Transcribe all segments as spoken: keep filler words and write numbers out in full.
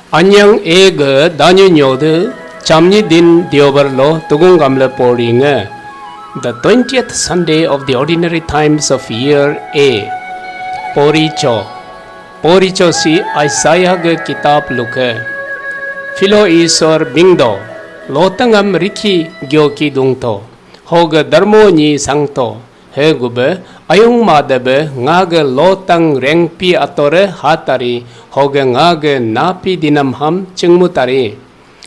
Anyang ege danyu nyodu chamnyi din diobar lo tugung gamle pori nge. The twentieth Sunday of the ordinary times of year A. Pori cho. Pori cho si Isaiah ge kitab luke. Philo Isor bingdo. Lotangam rikhi gyoki dungto. Hoge darmo nyi sangto. He gube, ayung madebe ngage lotang rengpi atore hatari, hoge ngage napi dinam ham chingmutari.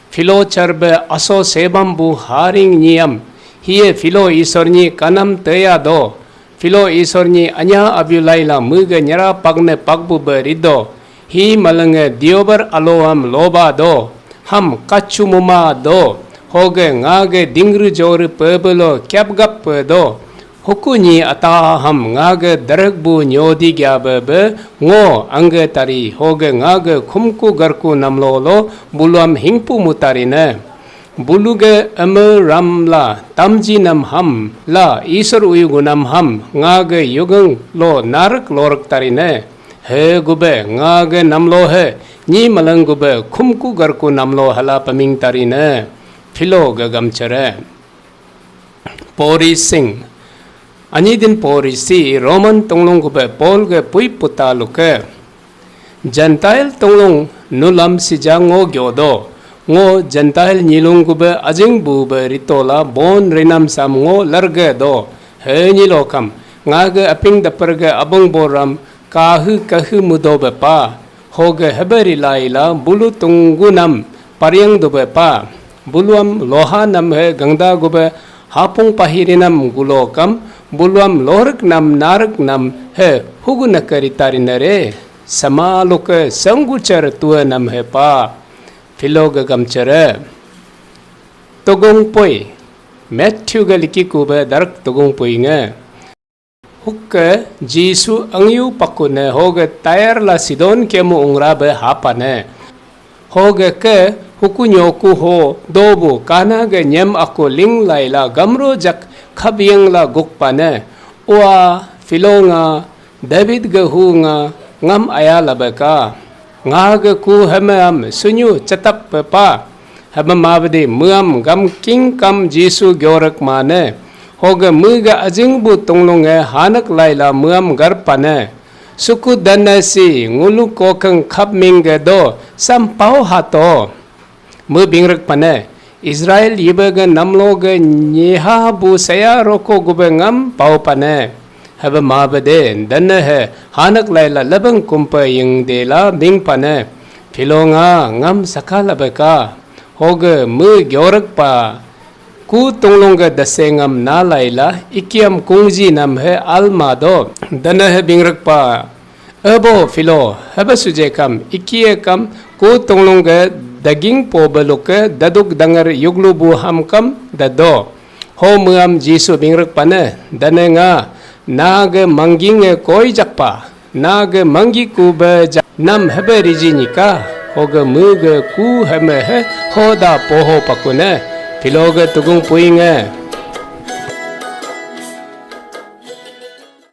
Philo charbe aso sebam bu haring nyiam, hiye Philo Isor nyi kanam teya do. Philo Isor nyi anya abiulai la muge nyera pagne pagbu be rido. Hi malenge diobar aloam loba do, ham kachu muma do, hoge ngage dingru joru pebelo kyapgap pe do. Huku nyi ata ham ngage derek bu nyodi gya be be ngo angge tari, hoge ngage khumku garku namlo lo buluam hingpu mutari ne. Buluge eme ram la tamji nam ham la Isor uyu gunam ham ngage yugang lo narak lorak tari ne. He gube ngage namlo he, nyi malang gube khumku garku namlo hala paming tari ne. Philo ge gamchere. Pori sing. Anyi din pori si Roman tonglong gube Paul ge pui puta luke. Gentile tonglong nulam sija ngo gyodo. Ngo Gentile nyilung gube ajing bu be ritola bon rinam sam ngo large do. He nyilo kam. Ngage aping dapar ge abang boram kahu kahu mudo be pa. Hoge heberi laila bulu tunggu nam pariang dube pa. Buluam loha nam he gangda gube hapung pahirinam gulo kam buluam lorik nam narik nam he hugu nakari tarinare. Sama luke sangguchar tua nam he pa. Philo ge gamchare. Tugung pui. Matthew ge liki kube darak tugung pui nge. Hukke Jisu angyu pakune hoge Tyre la Sidon kemu ungra be hapane. Hoge ke huku nyoku ho dobu Kana ge nyem aku ling lai la gamro jak khabiang la gukpane. Ua Philo nga David ge hu nga ngam aya labeka. Nga ge ku heme am sunyu chetap pepa. Hebe mabdi meam gam king kam Jisu gyorek mane. Hoge mege ajing bu tunglunge hanak laila meam garpane. Suku dane si ngulu kokeng khap mingge do sam pau hato. Me bingrek pane, Israel yibe ge namlo ge nyeha bu saya roko gube ngam pau pane. Hebe mabede dane he hanak laila lebeng kumpe ying de la bing pane. Philo nga ngam saka labeka. Hoge me gyorek pa. Ku tunglung ge dase ngam na laila ikiam kungji nam he alma do. Dane he bingrek pa. Ebo Philo, hebe suje kam, ikie kam, ku tunglung ge daging po beluke daduk dangar yuglu bu ham kam dado. Ho meam Jisu bingrek pane, dane nga, na ge manggi nge koi jakpa, na ge manggi ku be jak nam hebe riji nika, hoge mege ku heme he hoda poho pakune, Philo ge tugung pui nge.